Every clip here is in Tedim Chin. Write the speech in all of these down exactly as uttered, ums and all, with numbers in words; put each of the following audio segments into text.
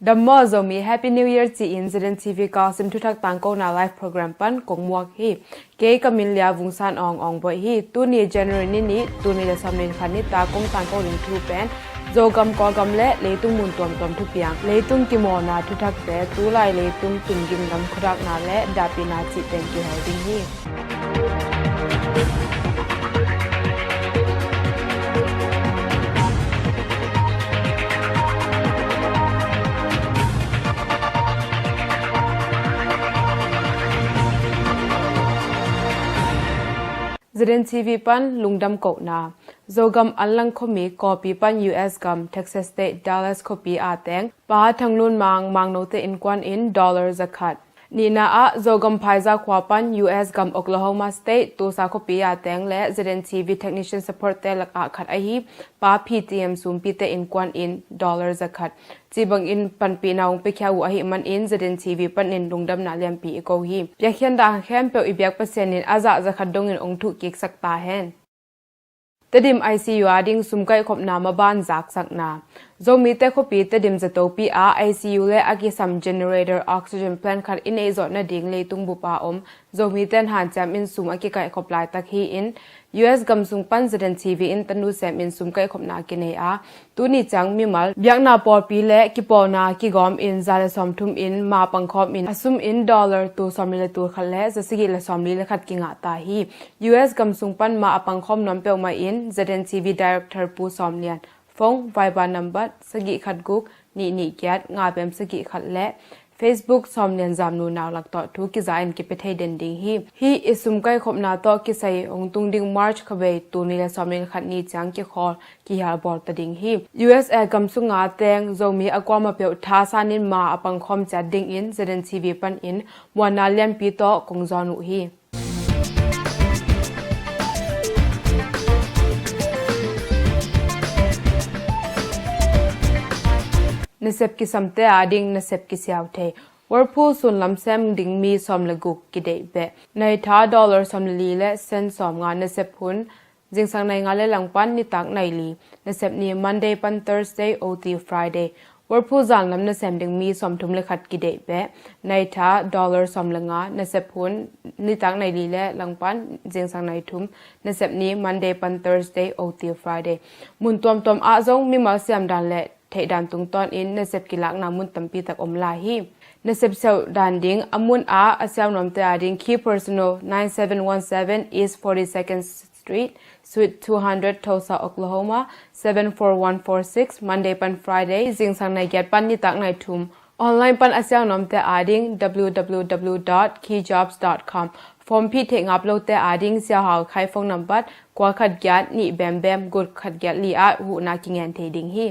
Dam maw Zomi, Happy New Year ci-in Z N T V Kawlsim thuthak tangkona live program pan kong muak hi. Kei ka min Lia Vung San Aung Aung Boih hi. Tuni January ni nih, tul nih le sawmnih le khat nitak kong tangko ding thu pen Zogam, Kawlgam le leitung mun tuamtuam thupiang, leitung kimawlna thuthakte, tulai leitung tunggim lam khuadakna le dahpihna cih pen kihel ding hi. Z N T V pan lungdam kohna. Zogam Anlang khuami Kawlpi pan U S gam Texas State Dallas khuapi a teng Pa Thang Lun Mang Mangnote innkuan in dollar zakhat. Nihna ah Zogam Phaiza khua pan U S gam Oklahoma State Tulsa khuapi a teng le Z N T V technician support te lakah khat ahi Pa P T M Sumpite innkuan in dollar zakhat. Cih bangin panpihna hong piakhia uh ahih manin Z N T V panin lungdamna lianpi i ko hi. Piakkhiatna khempeuh i biak Pasian in a zah zakhat dongin hong thuhkiksak ta hen. Tedim I C U a ding sum kaihkhopna maban zaksakna. Zomite khuapi Tedim zatopi a I C U le a kisam generator oxygen plant khat i neih zawh nading leitung bup a om Zomite in hanciam in sum a kikaihkhop laitak hi-in U S gam sung pan Z N T V in tanu sem in sum kaihkhopna kinei a, tuni ciang mimal biakna pawlpi le kipawlna kigawm in za le sawmthum in ma pangkhawm in a sum in dollar tul sawmli le tul khat le za sagih le sawmli le khat kingah ta hi. U S gam sung pan ma a pangkhawm nuam peuhmah in Z N T V Director Pu Sawm Lian, phone Viber number sagih khat guk nih nih giat nga pem sagih khat le Facebook Sawm Lian Zamnu Naulak tawh thu kiza in kipia thei den ding hi. Hih i sum kaihkhopna tawh kisai hong tung ding March kha bei tul nih le sawmli le khat ni ciang kikhawl kihial bawl ta ding hi. U S A gam sunga teng Zomi a kuamah peuh thasan in ma a pangkhawm ciat dingin Z N T V panin muanna lianpi tawh kong zawn uh hi. Nasep kisamte a ding nasep kisiau thei. Whirlpool sunlam sem ding mi sawm le guk kideih beh. Nai tha dollar sawm le li le sen sawm nga nasep hun. Zingsang nai nga le langpan nitak nai li. Nasep ni Monday pan Thursday, O T Friday. Whirlpool zanlam nasem ding mi sawmthum le khat kideih beh. Nai tha dollar sawm le nga, nasep hun nitak nai li le langpan zingsang nai thum. Nasep ni Monday pan Thursday, O T Friday. Mun tuamtuam ah zong mimal siamdan le theihdan tungtawn in nasep kilakna mun tampi tak om lai hi. Nasep siauhdan ding a mun ah a siaunuamte a ding key personal nine seven one seven East forty-second Street, Suite two hundred, Tulsa, Oklahoma seven four one four six, Monday pan Friday zingsang nai giat pan nitak nai thum. Online pan a siaunuamte a ding W W W dot key jobs dot com. Form phih theih ngap lote a ding siauhau khai phone number kua khat giat nih bem bem guk khat giat li ah huhna kingen thei ding hi.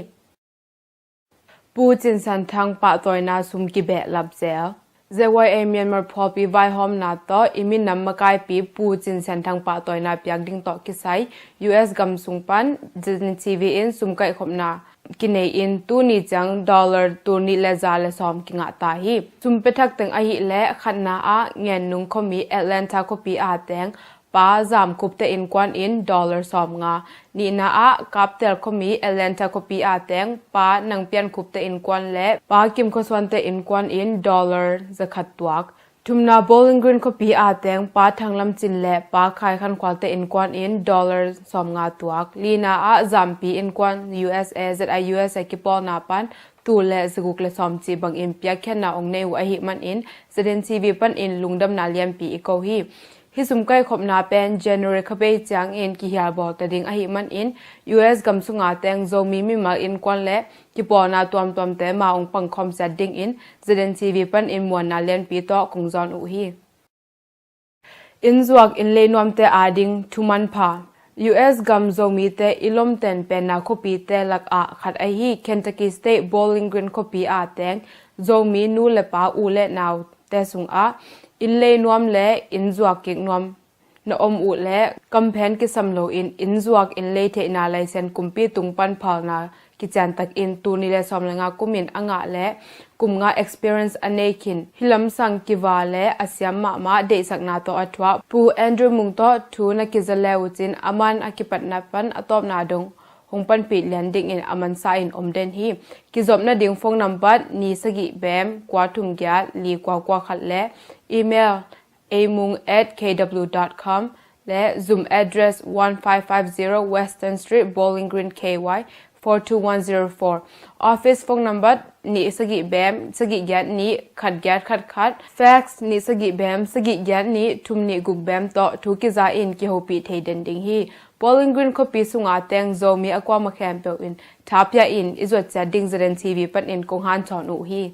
Pu Cin Sian Thang pahtawina sum kibehlap zel. Z Y A Myanmar pawlpi vaihawmna tawh i minam makaipi Pu Cin Sian Thang pahtawina piak ding tawh kisai U S gam sung pan Z N T V in sum kaihkhopna kinei in tuni ciang dollar tul nih le za le sawm kingah ta hi. Sum pia thak teng ahih leh khatna ah Ngennung khuami Atlanta khuapi a teng Pa Zam Khup te innkuan in dollar sawm nga. Nihna ah Kaptel khuami Atlanta khuapi a teng Pa Nang Pian Khup te innkuan le Pa Kim Khua Suan te innkuan in dollar zakhat tuak. Thumna Bowling Green khuapi a teng Pa Thang Lam Cin le Pa Khai Khan Khual te innkuan in dollar sawm nga tuak. Lina ah Zampi innkuan U S A Z I U S A kipawlna pan tul le zaguk le sawm cih bangin piakkhiatna ong nei uh ahih manin Z N T V panin lungdamna lianpi i ko hi. Hih sum kaihkhopna pen January kha bei ciangin kihial bawl ta ding ahih manin U S gam sunga teng Zomi mimal innkuan le kipawlna tuamtuamte ma ong pangkhawm ciat dingin Z N T V panin muanna lianpi tawh kong zawn uh hi. Innzuak innlei nuamte a ding thumanpha. U S gam Zomite i lomten penna khuapite lakah khat ahi Kentucky State Bowling Green khuapi a teng Zomi nu le pa u le naute sungah innlei nuam le innzuak kik nuam na om uh le kamphen kisam loin innzuak innlei theihna laisen kumpi tung pan phalna kiciantakin tul nih le sawm le nga kumin a ngah le kum nga experience a nei khin hih lamsang kiva le a siam mahmah deihsakna tawh a thuah Pu Andrew Mung tawh thu na kiza le uh cin a man a kipatna pan a tawpna dong hong panpih lian dingin a mansa in om den hi. Kizopna ding phone number ni sagih bem kua thum giat li kua kua khat le email eimung at kw dot com le Zoom address one five five zero Western Street, Bowling Green, K Y four two one zero four. Office phone number ni sagih bem sagih giat ni khat giat khat khat. Fax ni sagih bem sagih giat ni thum ni guk bem tawh thu kiza in kihopih thei den ding hi. Bowling Green khuapi sunga teng Zomi a kuama khempeuh in thapia in i zuat ciat ding Zeden T V panin kong hanthawn uh hi.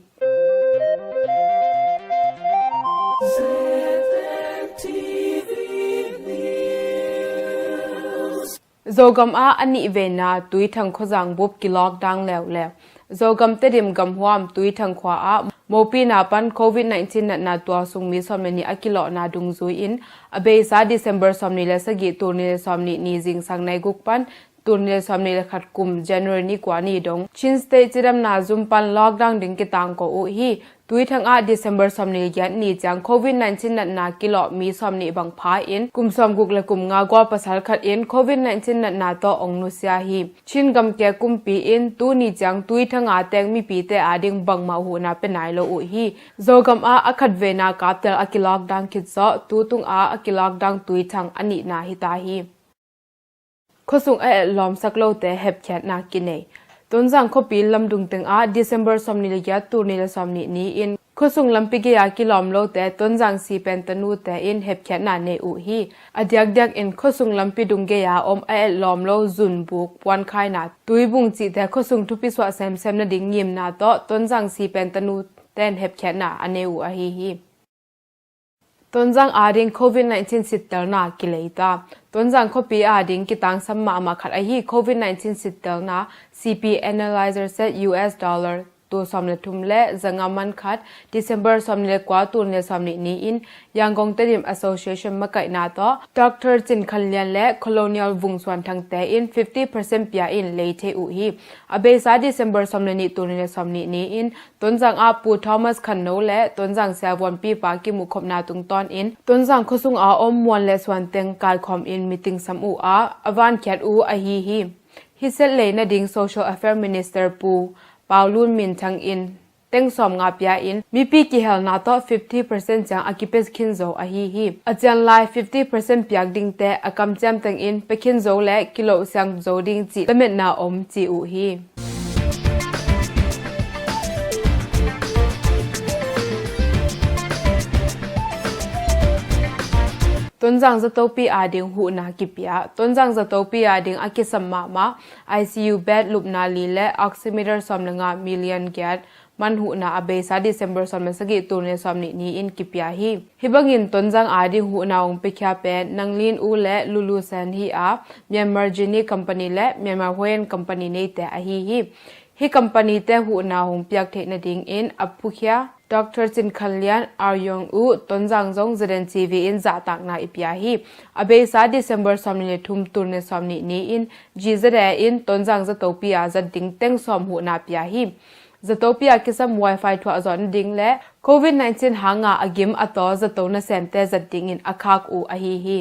Zogam ah a nih veina Tuithang khuazang bup ki lockdown leuleu. Zogam Tedim gamhuam Tuithang khua ah mopina pan covid nineteen natna tualsung mi sawm le nih a kilawhna dungzui in a beisa December sawmnih le sagih, tul nih le sawmnih ni zingsang nai guk pan tul nih le sawmnih le khat kum January ni kua ni dong Chin State cidamna zum pan lockdown ding kitangko uh hi. Tuithang ah December sawmnih le giat ni ciang covid nineteen natna kilawh mi sawmnih bang pha in kum sawmguk le kum nga gual pasal khat in covid nineteen natna tawh ong nusia hi. Chin gamke kumpi in tuni ciang Tuithang a teng mipite ading bangmah huhna pe nai lo uh hi. Zogam ah a khat veina Kaptel a ki lockdown khit zawh, tutung ah a ki lockdown Tuithang a nihna hita hi. Khuasung a etlawmsak lote hepkhiatna kinei. Tonzang khuapi lamdung tengah December sawmnih le giat, tul nih le sawmnih ni-in khuasung lampi gei-a kilawm lote Tonzang sipen tanute in hepkhiatna nei uh hi. A diakdiakin khuasung lampi dung gei-a om a etlawm lo zunbuk puankhaina, tuibung cihte khuasung thupi suah semsem nading ngimna tawh Tonzang sipen tanute in hepkhiatna a nei uh ahi hi. Tonzang ading covid nineteen sittelna kileita. Tonzang khuapi ading kitangsam mahmah khat ahi covid nineteen sittelna C P analyzer set U S dollar tul sawm le thum le zanga man khat, December sawmnih le kua, tul nih le sawmnih ni-in Yangon Tedim Association makaihna tawh Doctor Cin Khan Lian le Colonel Vung Suan Thangte in fifty percent pia in lei thei uh hi. A beisa December sawm le nih, tul nih le sawmnih ni-in Tonzang ah Pu Thomas Khanno le Tonzang siavuanpipa kimuhkhopna tungtawnin Tonzang khuasung a om muan le suan teng kaikhawm in meeting sam uh a, a vankhiat uh ahi hi. Hih set lei nading Social Affairs Minister Pu Pau Lun Min Thang in teng sawmnga pia in mipi kihelna tawh fifty percent ciang a kipia khin zo ahi hi. A cianlai fifty percent piak dingte a kamciam tengin pia khin zo le kiloh siang zo ding cih lametna om ci uh hi. Tonzang zatopi ading huhna kipia. Tonzang zatopi ading a kisam mahmah I C U bed lupna li le oximeter sawm le nga million giat man huhna a beisa December sawm le sagih, tul nih le sawmnih ni-in kipia hi. Hih bangin Tonzang ading huhna hong piakhia pen Nanglin U le Lulu Sen hi a, Myanmar Genie Company le Myanmar Hoyen Company neite ahi hi. Hih company-te huhna hong piak theih nadingin a phukhia Doctor Cin Khan Lian, Ar Yong U, Tonzang zong Zeden T V in zahtakna i pia hi. A beisa December sawmnih le thum, tul nih le sawmnih ni-in G Z A in Tonzang zatopi a zat ding teng sawm huhna pia hi. Zatopi a kisam wifi thuah zawh nading le covid nineteen hanga a gim a taw zato nasemte zat dingin a khak uh ahi hi.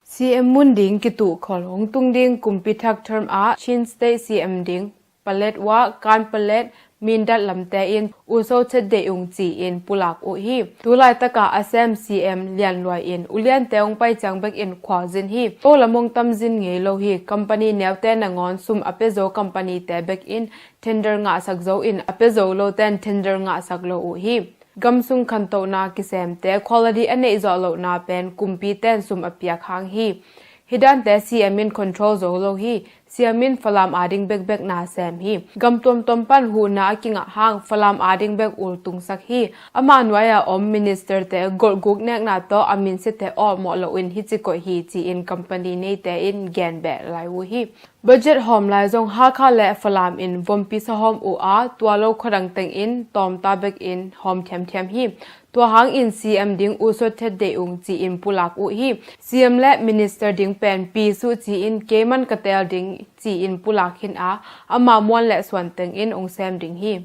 C M mun ding kituhkhol. Hong tung ding kumpi thak term ah Chin State C M ding Paletwa, Kanpetlet, Mindat lamte in U So Thet Deih Ung ci-in pulak uh hi. Tulaitaka a sem C M Lian Luai in uliante hong pai ciang bekin khualzin hi. Tolam hong tamzin ngei lo hi. Company neute nangawn sum a pia zo company-te bekin tender ngahsak zo in a pia zo loten tender ngahsak lo uh hi. Gamsung khantohna kisemte quality a neih zawh lohna pen kumpiten sum a piak hang hi. Hih dante C M in control zo lo hi. C M in Falam ading bekbek na sem hi. Gam tuamtuam pan huhna a kingah hang Falam ading bek ultungsak hi. Ama nuai-a om minister-te golhguk nekna tawh a minsiate awlmawh loin hici koih hi ci-in company neite in gen beh lai uh hi. Budget hawm lai zong Hakha le Falam in vompi sahawm uh a, tua lo khuadang tengin tawmta bekin hawm thiamthiam hi. Tua hangin C M ding U So Thet Deih Ung ci-in pulak uh hi. C M le minister ding pen pi suh ci-in keiman ka teel ding ci-in pulak khin a, ama muan le suan tengin hong sem ding hi.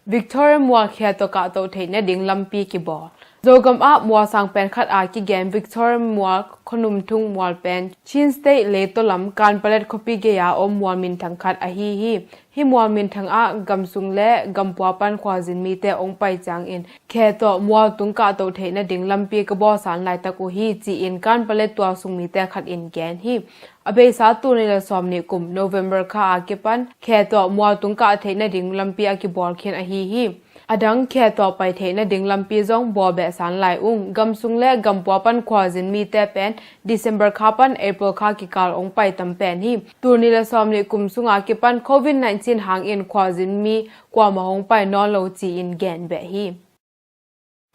Victoria mual khia tawh kahtoh theih nading lampi kibawl. Zogam ah mualsang pen khat a kigen Victoria mual Khonumthung mual pen Chin State leitaw lam Kanpalet khuapi gei-a om mual minthang khat ahi hi. Hih mual minthang ah gamsung le gampua pan khualzin mite hong pai ciangin khe tawh mual tung kahtoh theih nading lampi ka bawlsan laitak uh hi, ci-in Kanpalet tualsung mite khat in gen hi. A beisa tul nih le sawm nih kum November kha a kipan khe tawh mual tung kah theih nading lampi a kibawl khin ahi hi. A dang khe tawh pai theih nading lampi zong bawlbehsan lai ung. Gamsung le gampua pan khualzin mite pen December kha pan April kha kikal hong pai tam pen hi. Tul nih le sawm nih kum sunga kipan Covid nineteen hangin khualzin mi kuamah hong pai nawn lo ci-in gen beh hi.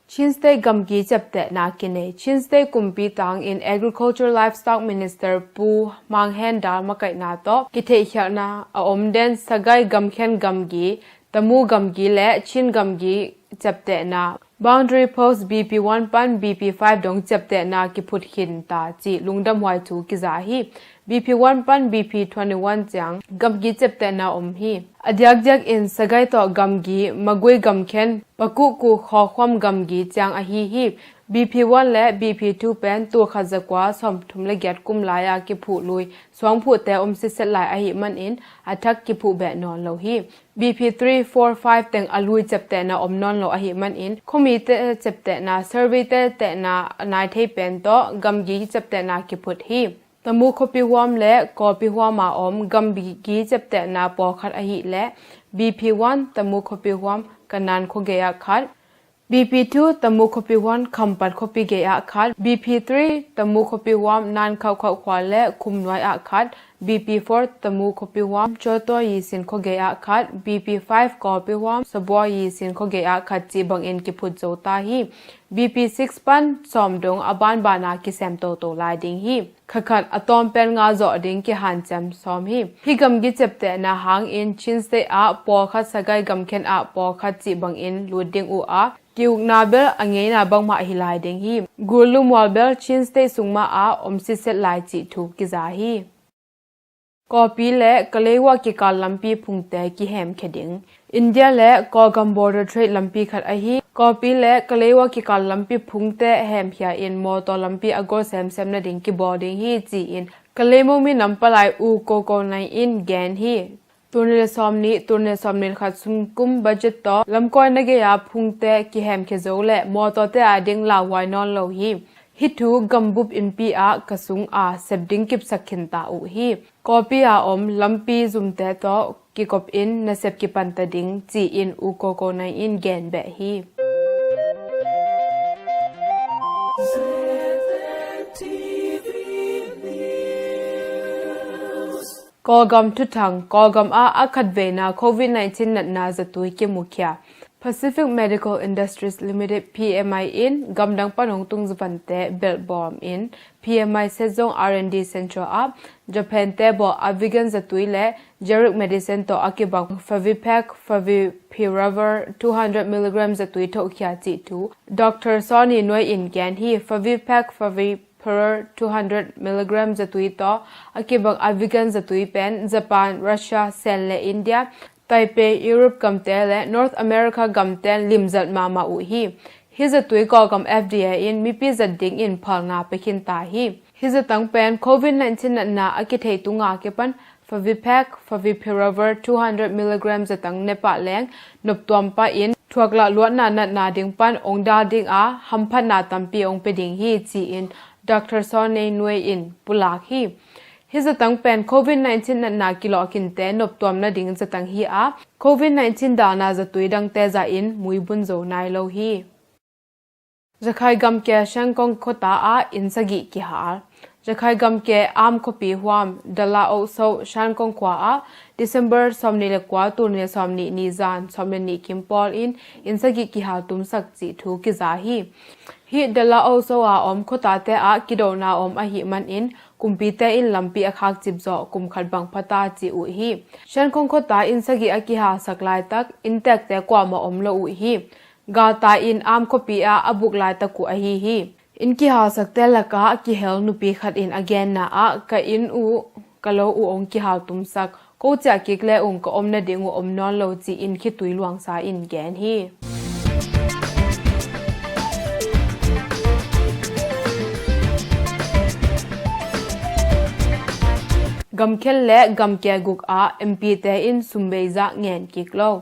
Chin State gamgi ciaptehna kinei. Chin State kumpi tangin Agriculture Livestock Minister Pu Mang Hen Dal makaihna tawh kitheihkhialhna a om den Sagaing gamkhen gamgi, Tamu gamgi le Chin gamgi ciaptehna, Boundary Post B P one pan B P five dong ciaptehna kiphut khin ta cih lungdamhuai thu kiza hi. B P one pan B P twenty-one ciang gamgi ciaptehna om hi. A diakdiakin Sagaing tawh gamgi, Magway gamkhen, Pakuku Khawkhuam gamgi ciang ahi hi. B P one le B P two pen tul khat za kua sawmthum le giat kum lai-a kiphuh lui suangphuhte om sitset lai ahih manin a thak kiphuh beh nawn lo hi. B P three, four, five teng a lui ciaptehna om nawn lo ahih manin khuamite ciaptehna, survey-te tehna a nai thei pen tawh gamgi ciaptehna kiphut hi. Tamu khuapi huam le Kawlpi huam a om gamgi ciaptehna pawlkhat ahih leh B P one Tamu khuapi huam Kanan khuagei ah khat, B P two Tamu khuapi huam Khampat khuapi gei ah khat, B P three Tamu khuapi huam Nan Khaukhau khua le Khumnuai ah khat, B P four Tamu khuapi huam Chawtaw Yisin khuagei ah khat, B P five Kawlpi huam Sabua Yisin khuagei ah khat cih bangin kiphut zo ta hi. B P six pan sawm dong a banbana kisem toto lai ding hi. Khatkhat a tawm pen nga zawh ding kihanciam sawm hi. Hih gamgi ciaptehna hangin Chin State ah pawlkhat Sagaing gamkhen ah pawlkhat cih bangin lut ding uh a, ki-ukna bel a ngeina bangmah hi lai ding hi. Gullu mual bel Chin State sung mah ah om sitset lai cih thu kiza hi. Kawlpi le Kaleiwa kikal lampi phungte kihemkhia ding. India le Kawlgam border trade lampi khat ahi Kawlpi le Kaleiwa kikal lampi phungte hemkhia in mawtaw lampi a gol semsem nading kibawl ding hi ci-in Kalaymyo minam palai U Ko Ko Naing in gen hi. Tul nih le sawm nih, tul nih le sawm nih le khat sung kum budget tawh lamkawina gei-a phungte kihemkhia zo le mawtawte ading lauhuai nawn lo hi. Hih thu gambup innpi ah ka sung a sep ding kipsak khinta uh hi. Kawlpi a om lampi zumte tawh kikop in nasep kipanta ding ci-in U Ko Ko Naing in gen beh hi. Kawlgam thuthang. Kawlgam ah a khatveina Covid nineteen natna zatui kimukhia. Pacific Medical Industries Limited, P M I, in gamdang pan hong tung zavante belhbawm in P M I Sezong R and D Center ah Japan te bawl Avigan zatui le generic medicine tawh a kibang Favipack Favipiravir two hundred milligram zatui thohkhia cih thu Doctor Sony Nuai in gen hi. Favipack Favi Piror two hundred milligram zatui tawh a kibang Avigan zatui pen Japan, Russia, Sen le India, Taipei, Europe gamte le North America gamte limzat mahmah uh hi. Hih zatui Kawlgam F D A in mipi zat dingin phalna pia khinta hi. Hih zatang pen Covid nineteen natna a kithei tunga kipan Favipack Favipiravir two hundred milligram zatang ne pah leng noptuam pah in thuaklah luatna natna ding pan ong dal ding a hamphatna tampi ong pia ding hi ci-in Doctor Sony Nuai in pulak hi. Hih zatang pen Covid nineteen natna kilawhkinte noptuam nading zatang hi a Covid nineteen dalna zatui dangte zahin muibun zo nai lo hi. Rakhine gamkia Shankong khuata ah inn sagih kihal. Rakhine gamkia Am khuapi huam Dala Okso Shankong khua ah December sawmnih le kua, tul nih le sawmnih ni zan sawm le nih kim pawl in inn sagih kihal tumsak cih thu kiza hi. Hih Dala Okso a om khuatate ah kidona om ahih manin kumpite in lampi a khakcip zawh kum khat bang phata ci uh hi. Shankong khuata inn sagih a kihalsak laitak inntekte kuamah om lo uh hi. Galtai in Am khuapi ah a buk laitak uh ahi hi. Inn kihalsakte lakah kihel nupi khat in a genna ah ka inn uh ka lo uh ong kihal tumsak, ko ciah kik le ung ka om nading uh om nawn lo ci-in khitui luangsa in gen hi. Gamkhen le gamke guk ah M P te in sumbeizah ngen kik lo.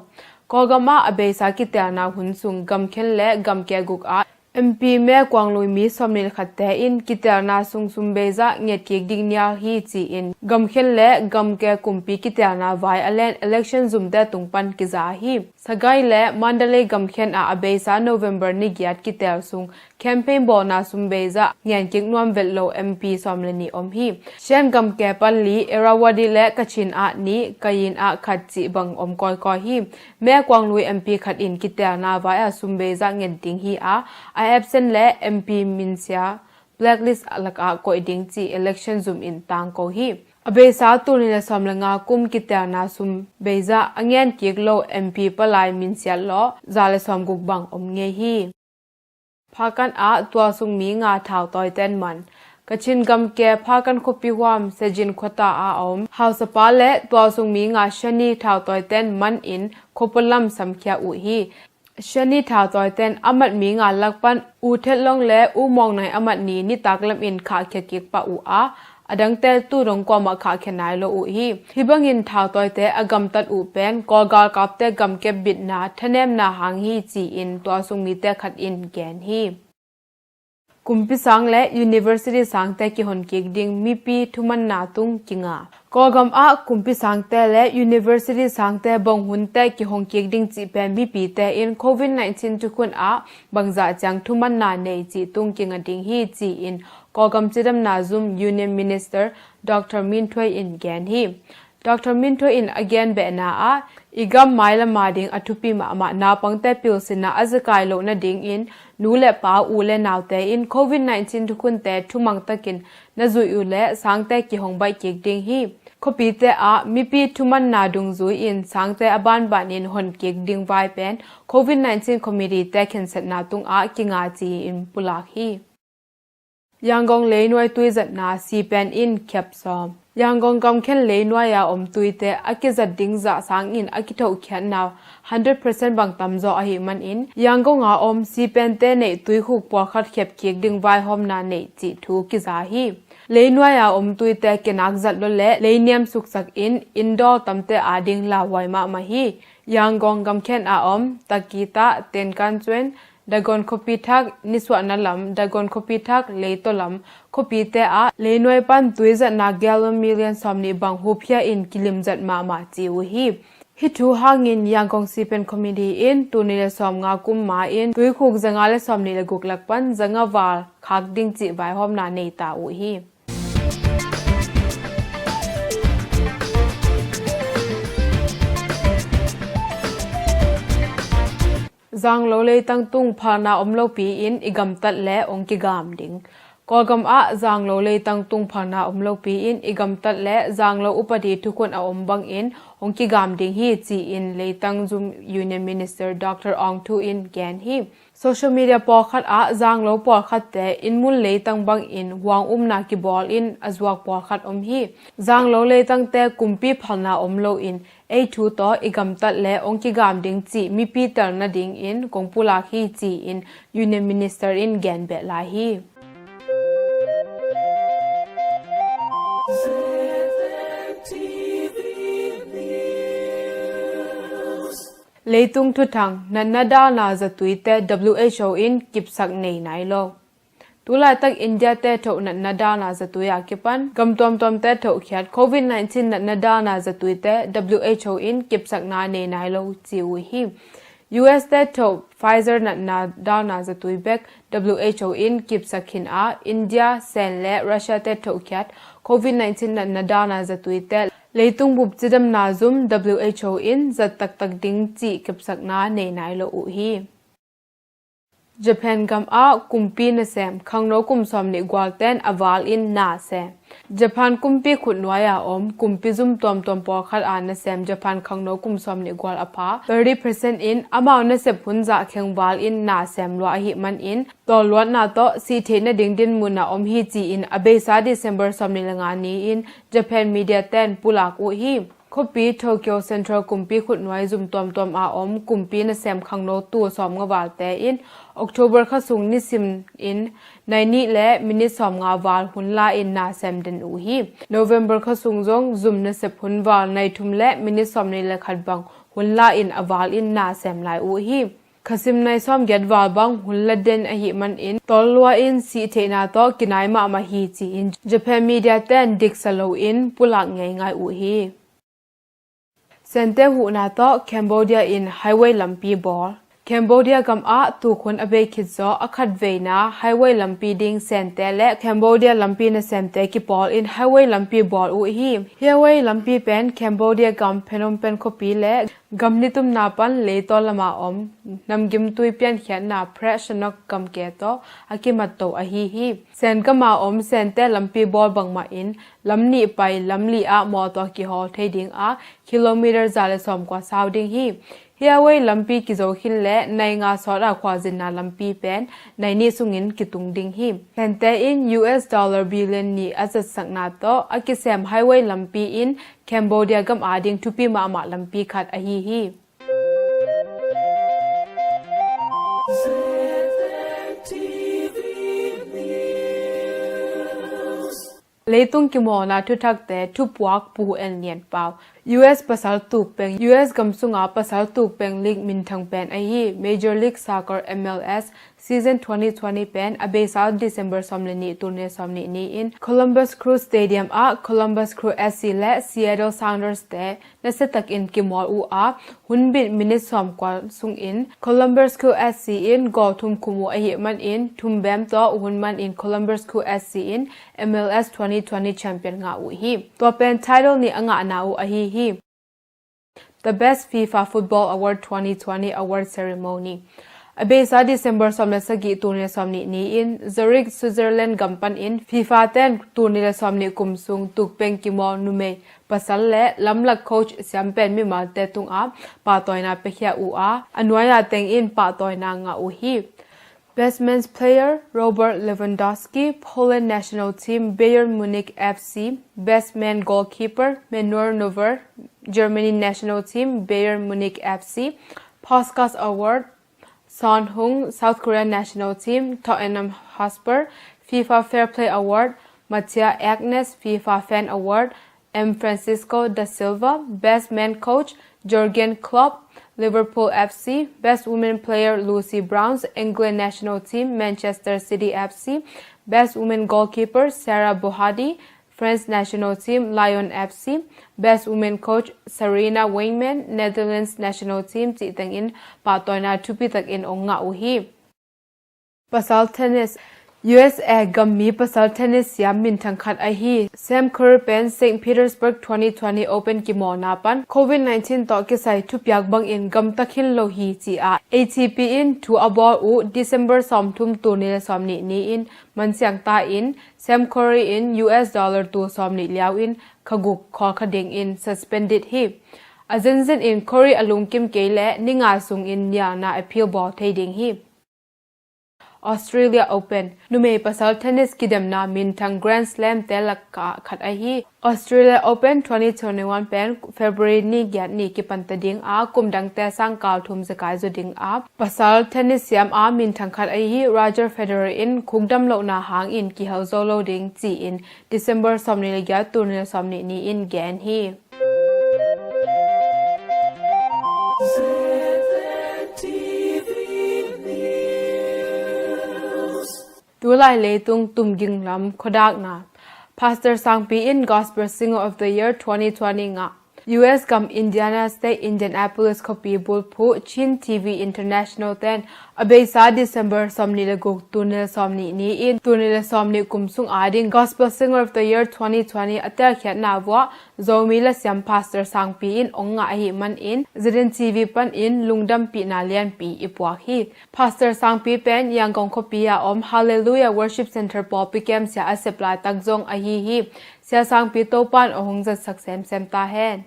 Kawlgam ah a beisa kitelna hun sung gamkhen le gamke guk ah M P me kuanglui mi sawmnih le khatte in kitelna sung sumbeizah nget kik ding nial hi ci-in gamkhen le gamke kumpi kitelna vai a len election zumte tung pan kiza hi. Sagaing le Mandalay gamkhen ah a beisa November ni giat kitel sung campaign bawlna sumbeizah ngen kik nuam vet lo M P sawm le nih om hi. Shan gamke pan li, Irrawaddy le Kachin ah nih, Kayin ah khat cih bang om kawikawi hi. Me kuanglui M P khat in kitelna vai ah sumbeizah nget ding hi a, a absent le M P minsia blacklist lakah koih ding cih election zum in tangko hi. A beisa tul nih le sawm le nga kum kitelna sumbeizah a ngen kik lo M P palai minsiat lawh za le sawm guk bang om ngei hi. Phakan ah tualsung mi nga thautawiten man. Kachin gamke Phakan khuapi huam Sejin khuata a om hausapa le tualsung mi nga Shani thautawiten man in khuapualam samkhia uh hi. Shani thautawiten a mat mi nga lak pan U Thet Long le U Mawng Nai a mat ni nitak lam in khahkhia kik pah uh a, a dangte tu dong kuamah khahkhia nai lo uh hi. Hih bangin thautawite a gamtat uh pen Kawl galkapte gamkep bitna thanemna hang hi ci-in tualsung mite khat in gen hi. Kumpi sang le university sangte kihon kik ding mipi thumanna tung kinga. Kawlgam ah kumpi sangte le university sangte bawng hunte kihong kik ding cih pen mipite in covid nineteen thukhun ah bangzah ciang thumanna nei cih tung kinga ding hi ci-in Kawlgam cidamna zum Union Minister Doctor Min Thuai in gen hi. Doctor Min Thuai in a gen behna ah, i gam mailama ding a thupi mahmah naupangte pilsinna a zekai loh nadingin nu le pa u le naute in covid nineteen thukhunte thumang takin na zuih uh leh sangte kihong baih kik ding hi. Khuapite ah mipi thumanna dungzui in sangte a banbanin hon kik ding vai pen covid nineteen committee te khensatna tungah kinga ci-in pulak hi. Yangon leinuai tuizatna sipen in khiap sawm. Yangon gamkhen leinuai a om tuite a kizat ding zah sangin a kithohkhiatna hundred percent bang tamzaw ahih manin Yangon a om sipente neih tuikhuk pawlkhat khiap kik ding vaihawmna neih cih thu kiza hi. Leinuai a om tuite kinak zat lo le leiniam suksak in indawl tamte ading lauhuai mahmah hi. Yangon gamkhen a om Takita, Tenkan Cuen, Dagon khuapi thak, nisuahna lam Dagon khuapi thak, leitaw lam khuapite ah leinuai pan tuizatna gallon million sawmnih bang hupkhia in kilimzat mahmah ci uh hi. Hih thu hangin Yangon sipen committee in tul nih le sawmnga kum ma in tuikhuk zanga le sawmnih le guk lak pan zanga val khak ding cih vaihawmna nei ta uh hi. Zanglo leitang tung phalna om lopi in i gamtat le ong kigam ding. Kawlgam ah zanglo leitang tung phalna om lopi in i gamtat le zanglo upadi thukhun a om bangin ong kigam ding hi ci-in leitang zum Union Minister Doctor Aung Thu in gen hi. Social media pawlkhat ah zanglo pawlkhatte inn mun leitang bangin huang umna kibawl in a zuak pawlkhat om hi. Zanglo leitangte kumpi phalna om loin ei thu tawh i gamtat le ong kigam ding cih mipi tel nadingin kong pulak hi ci-in Union Minister in gen beh lai hi. Leitung thuthang natna dalna zatuite W H O in kipsak nei nai lo. Tulaitak India te thoh natna dalna zatui a kipan gam tuamtuamte thohkhiat covid nineteen natna dalna zatuite W H O in kipsakna nei nai lo ci uh hi. U S te thoh Pfizer natna dalna zatui bek W H O in kipsak khin a, India, Sen le Russia te thohkhiat covid nineteen natna dalna zatuite leitung bup cidamna zum W H O in zat taktak ding cih kipsakna nei nai lo uh hi. Japan gam ah kumpi nasem khangno kum sawmnih gualten a val in na sem. Japan kumpi khutnuai a om kumpi zum tuamtuam pawlkhat a nasem Japan khangno kum sawmnih gual a pha thirty percent in amau nasep hun zah kheng val in na sem lua ahih manin tawlluatna tawh sih theih nading dinmun a om hi ci-in a beisa December sawmnih le nga ni-in Japan media ten pulak uh hi. Khuapi Tokyo Central kumpi khutnuai zum tuamtuam a om kumpi nasem khangno tul sawmnga valte in October kha sung nisim in nai nih le minit sawmnga val hun la in na sem den uh hi. November kha sung zong zum nasep hun val nai thum le minit sawmnih le khat bang hun la in a val in na sem lai uh hi. Khasim nai sawmgiat val bang hun la den ahih manin tawllua in sih theihna tawh kinai mahmah hi ci-in Japan media ten diksa loin pulak ngeingai uh hi. Sente huhna tawh Cambodia in highway lampi bawl. Cambodia gam ah tukhun a bei khit zawh a khatveina highway lampi ding Sente le Cambodia lampi nasemte kipawl in highway lampi bawl uh hi. Highway lampi pen Cambodia gam Phnom Penh khuapi le gam nitumna pan leitaw lama om namgimtui piankhiatna Phra Sanok gamke tawh a kimatto ahi hi. Sen gama om Sente lampi bawl bangmah in lam nih pai lam li ah mawtaw kihawl thei ding a kilometer za le sawmkua sau ding hi. Highway lampi kizo khin le nai nga sawt a khualzinna lampi pen nai nih sungin kitung ding hi. Sente in U S dollar billion nih a zatsakna tawh a kisem highway lampi in Cambodia gam ading thupi mahmah lampi khat ahi hi. Leitung kimawlna thuthakte thupuak Pu En Lian Pau. U S pasal tukpeng, U S gam sunga pasal tukpeng league minthang pen ahi Major League Soccer M L S season twenty twenty pen a beisa December sawm le nih tul nih sawm nih ni in Columbus Crew Stadium ah Columbus Crew S C le Seattle Sounders te nasiatakin kimawl uh a, hunbit minit sawmkua sungin Columbus Crew S C in goal thum khum uh ahih manin thumbem tawh hun manin Columbus Crew S C in M L S twenty twenty champion ngah uh hi. Tua pen title nih a ngahna uh ahi hi. The Best FIFA Football Award twenty twenty Award Ceremony. A beisa December sawm le sagih tul nih sawm nih ni in Zurich, Switzerland gam panin FIFA ten tul nih le sawm nih kum sung tukpeng kimawl numei pasal le lamlak coach siampen mimalte tungah pahtawina piakhia uh a, a nuai-a teng in pahtawina ngah uh hi. Best Men's Player, Robert Lewandowski, Poland National Team, Bayern Munich F C. Best Men Goalkeeper, Manuel Neuer, Germany National Team, Bayern Munich F C. Puskas Award, Son Heung, South Korea National Team, Tottenham Hotspur. FIFA Fair Play Award, Mattia Agnes. FIFA Fan Award, M Francisco da Silva. Best Men Coach, Jurgen Klopp, Liverpool F C. Best Women Player, Lucy Bronze, England National Team, Manchester City F C. Best Women Goalkeeper, Sarah Bohadi, France National Team, Lyon F C. Best Women Coach, Sarina Wiegman, Netherlands National Team, cih tengin pahtawina thupi takin ong ngah uh hi. Pasal tennis. U S A gammi pasal tennis siam minthang khat ahi Sam Querrey pen Saint Petersburg twenty twenty Open kimawlna pan Covid nineteen tawh kisai thupiak bangin gamta khin lo hi ci-a A T P in thu a bawl uh December sawmthum tul nih le sawm nih ni in mansiang ta in Sam Querrey in U S dollar tul sawm nih liau in kha guk khawl kha dingin suspended hi. A zenzen in Querrey a lungkim kei le ni nga sungin nialna appeal bawl thei ding hi. Australia Open. Numei pasal tennis kidemna minthang Grand Slam te lakah khat ahi. Australia Open twenty twenty-one pen February ni giat ni kipanta ding a, kum dangte sangkal thum zekai zaw ding a, pasal tennis siam a minthang khat ahi Roger Federer in khukdam lohna hangin kihel zo lo ding ci-in December sawm nih le giat tul nih le sawm nih ni in gen hi. Tulai leitung tumging lam khuadakna. Pastor Sangpi in Gospel Singer of the Year twenty twenty ngah. U S gam Indiana State Indianapolis khuapi bulphuh Chin T V International ten a beisa December sawm nih le guk tul nih le sawm nih ni in tul nih le sawm nih kum sung ading Gospel Singer of the Year twenty twenty a telkhiatna vuah Zomi lasiam Pastor Sangpi in ong ngah ahih manin Z N T V panin lungdampihna lianpi i puak hi. Pastor Sangpi pen Yangon khuapi a om Hallelujah Worship Center pawlpi kem sia a sep laitak zong ahi hi. Sia Sangpi Topan a hong zatsak semsem ta hen.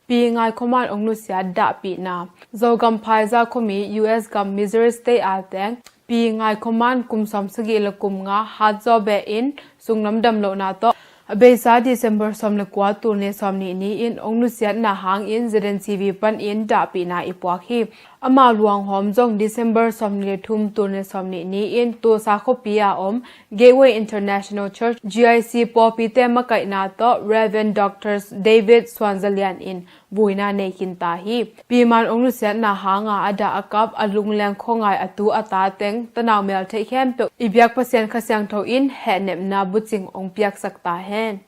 Pi Ngai Khuaman ong nusiat dahpihna. Zogam Phaiza khuami U S gam Missouri State a teng Pi Ngai Khuaman kum sawm sagih le kum nga hatzaw beh in sunglam damlohna tawh A beisa December sawm le kua, tul nih le sawm nih ni-in hong nusiatna hangin Z N T V panin dahpihna i puak hi. Ama luanghawm zong December sawm nih le thum, tul nih le sawm nih ni-in Tulsa khuapi a om Gateway International Church, G I C, pawlpite makaihna tawh Reverend Doctor David Suanzalian in vuina nei khin ta hi. Piman hong nusiatna hanga a dah a kap, a lungleng khuangai, a tu a ta teng, tanau mel theih khempeuh i biak Pasian Kha Siangtho in hehnepna bucing hong piaksak ta hen.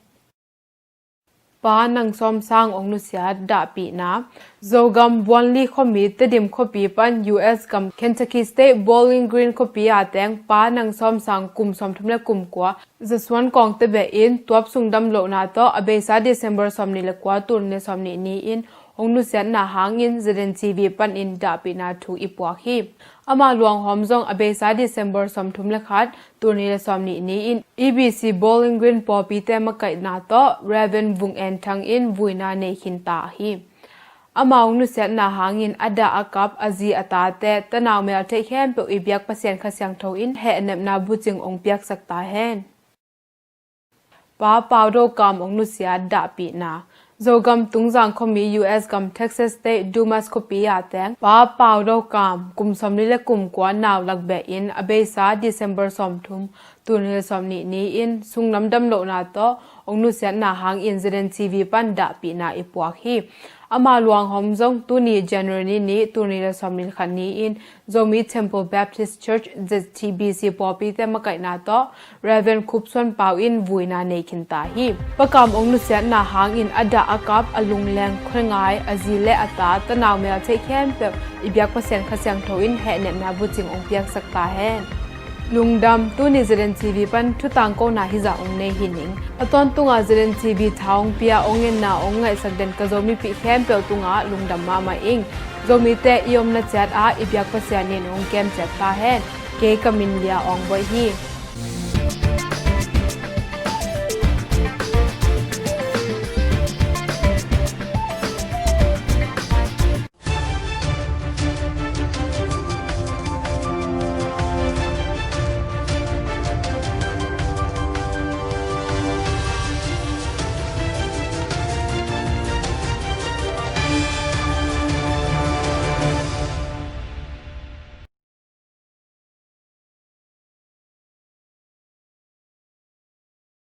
Pa Nang Sawm Sang hong nusiat dahpihna. Zogam Buanli khuami Tedim khuapi pan U S gam Kentucky State Bowling Green khuapi a teng Pa Nang Sawm Sang kum sawmthum le kum kua, zasuan kawngte behin tuap sung damlohna tawh a beisa December sawm nih le kua, tul nih le sawm nih ni-in hong nusiatna hangin Z N T V panin dahpihna thu i puak hi. Ama luanghawm zong a beisa December sawmthum le khat, tul nih le sawm nih ni-in E B C Bowling Green pawlpite makaihna tawh Reverend Vung En Thang in vuina nei khin ta hi. Ama hong nusiatna hangin a dah a kap, a zi a tate, tanau mel theih khempeuh i biak Pasian Kha Siangtho in hehnepna bucing hong piaksak ta hen. Pa Pau Do Kam hong nusiat dahpihna. Zogam Tungzang khuami U S gam Texas State Dumas khuapi a teng Pa Pau Do Kam kum sawmli le kum kua, nau lak behin a beisa December sawmthum, tul nih le sawm nih ni-in sung lam damlohna tawh hong nusiatna hangin Z N T V pan dahpihna i puak hi. Ama luanghawm zong tuni January ni nih, tul nih le sawm nih le khat ni-in Zomi Temple Baptist Church, Z T B C, pawlpite makaihna tawh Reverend Khup Suan Pau in vuina nei khin ta hi. Pa Kam hong nusiatna hangin a dah a kap, a lungleng khuangai, a zi le a ta, tanau mel theih khempeuh i biak Pasian Kha Siangtho in hehnepna bucing hong piaksak ta hen. Lungdam. Tuni Z N T V pan thu tangkona hizah hong nei hi ning. A tawntunga Z N T V tha hong pia, hong enna hong ngaihsak den ka Zomipih khempeuh tungah lungdam mahmah ing. Zomite i omna ciatah i biak Pasian in hong kemciat ta hen. Kei ka min Lia Aung Boih hi.